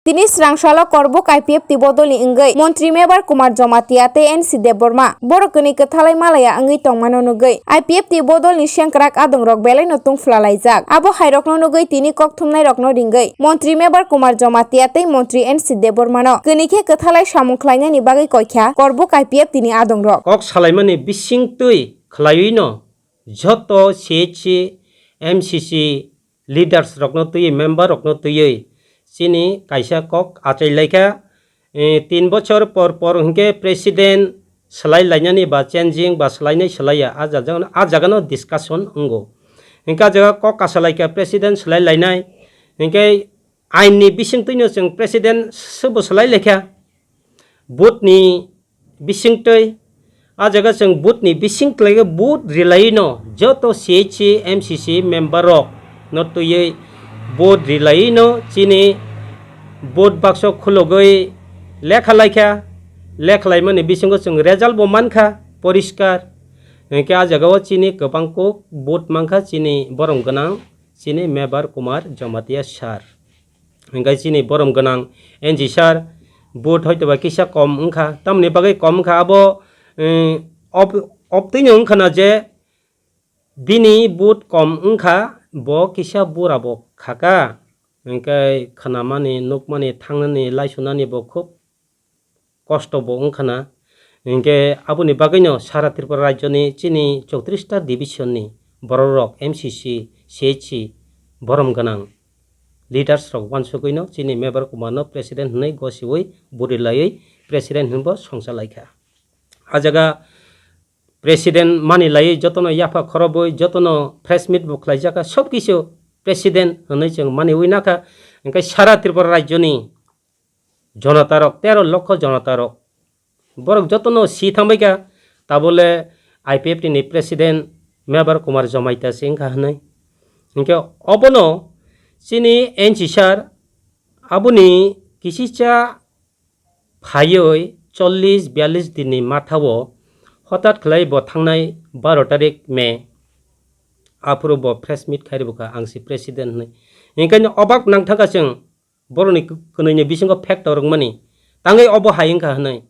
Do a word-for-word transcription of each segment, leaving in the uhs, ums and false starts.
Tini srang salo Korbuk I P F T bodolni wngwi Montri Mebar Kumar Jamatia tei N C Debbarma borok kwnwi kwthalai malaya wngwi tongmano nugwi I P F T bodolni sengkrak adongrok belaino tungphla laijak. Abo hairokno nugwi tini kok thumnairokno ringwi Montri Mebar Kumar Jamatia tei Montri N C Debbarmano kwnwi khe kwthalai samung khlainani bagwi koikha Korbuk I P F T ni adongrok. Kok salaimani bisingtwi khlaiwino joto C H C, M C C leaders rokno twiwi, member rokno twiwi chini kaisa kok achai laikha. Eh, tin bochor por por hinkhe president swlai lainani ba changing ba swlainai swlaiya, a jaga, a jagano discussion wngo. Hinkhe a jaga kok kasa laikha president swlai lainai, hinkhe ain ni bisingtwino chwng president swbo swlai laikha. Vote ni bisingtwi, a jaga chwng vote ni bising khlaiwi vote rilaino joto C H C, M C C member rok no twiwi vote rilaino chini vote bakso khulogwi lekha laikha, lekha laimani bisingo chwng result bo mankha poriskar. Hinkhe a jaga o chini kwbang kuk vote mankha chini borom gwnang chini Mebar Kumar Jamatia sir. Hinkhe chini borom gwnang N G sir, vote hoitoba kisa kom wngkha, tamoni bagwi kom wngkha abo, eh, ob-, obtwino wngkha na je bini vote kom wngkha, bo kisa bura bo khaka, hinkhe khwnamani, nukmani, thangnani, laisunani bo khub kosto bo wngkha na. Hinkhe aboni bagwino sara Tripura rajyoni chini chowtris ta division ni borok rok M C C, C H C borom gwnang leaders rok wansugwino chini Mebar Kumar no president hwnwi gosiwi buri laiwi president hwnbo songcha laikha. A jaga president mani laiwi jotono yapha khorobwi jotono press meet bo khlaijak kha, sob kisu president hwnwi chwng maniwi nakha. Hinkhe sara Tripura rajyoni jonotarok, tero lokho jonotarok, borok jotono si thangbaikha, tabole I P F T ni president Mebar Kumar Jamatia se wngkha hwnwi. Hinkhe obono chini N C sir aboni kisicha phaiwi chollish biyallish dinni mathao hotat khlai bo thangnai baro tarik May aphuru bo press meet khairibukha, ang se president hwnwi. Hinkhe obak nangthangkha chwng, borokni kwnwini bisingo factor wngmani tangwi obo hai wngkha hwnwi.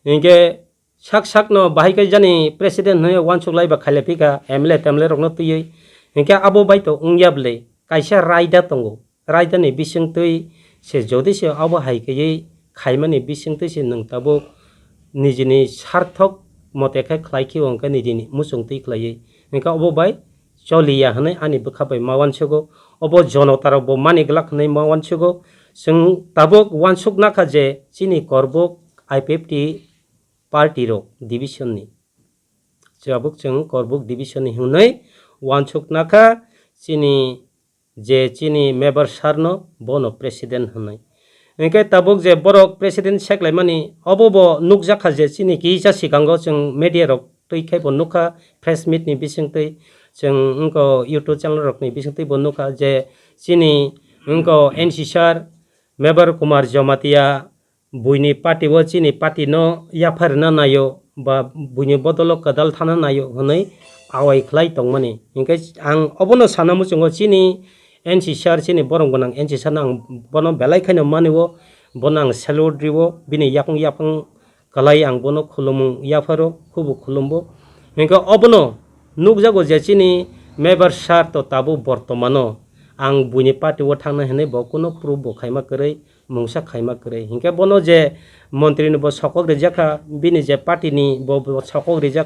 Hinkhe sak sakno bahai khe jani president hwnwi uansuk laiba khailai phikha M L A temle rokno twiwi. Hinkhe abo bai to wngya bwle kaisa raida tongo, raidani bisingtwi se jodi se obo hai khewi khaimani bisingtwi se nwng tabuk nijini sarthok mote khe khlai khe hwnkhe nijini muchung twi khlaiwi. Hinkhe obo bai choliya hwnwi ani bwkha bai ma uansugo. Obo jonotarok bo mani glak hwnwi ma uansugo. Chwng tabuk uansuk nakha je chini Korbuk I P F T party rok division ni. Tabuk chwng Korbuk division ni hwnwi uansuk nakha chini je chini Mebar sir no bono president hwnwi. Hinkhe tabuk je borok president seklaimani obo bo nukjakha je chini kisa sikango chwng media rok twi khai bo nukha, press meet ni bisingtwi, chwng wngkha YouTube channel rokni bisingtwi bo nukha je chini wngkha N C sir Mebar Kumar Jamatia buini party o chini party no yapharina naio ba buini bodolo kwdal thana naio hwnwi awai khlai tongmani. Hinkhe ang obono sana muchungo chini N C sir, chini borom gwnang N C sir no ang bono belai khaino manio, bono ang salute rio, bini yakung yapung kwlai ang bono khulumung yapharo, khubu khulumbo. Hinkhe obono nukjago je chini Mebar sir to tabuk bortomano ang buini party o thangna hinwi bo kuno proof bo khaima kwrwi, mungsa khaima kwrwi. Hinkhe bono je montri ni bo sokok rijak kha, bini je party ni bo, bo sokok rijak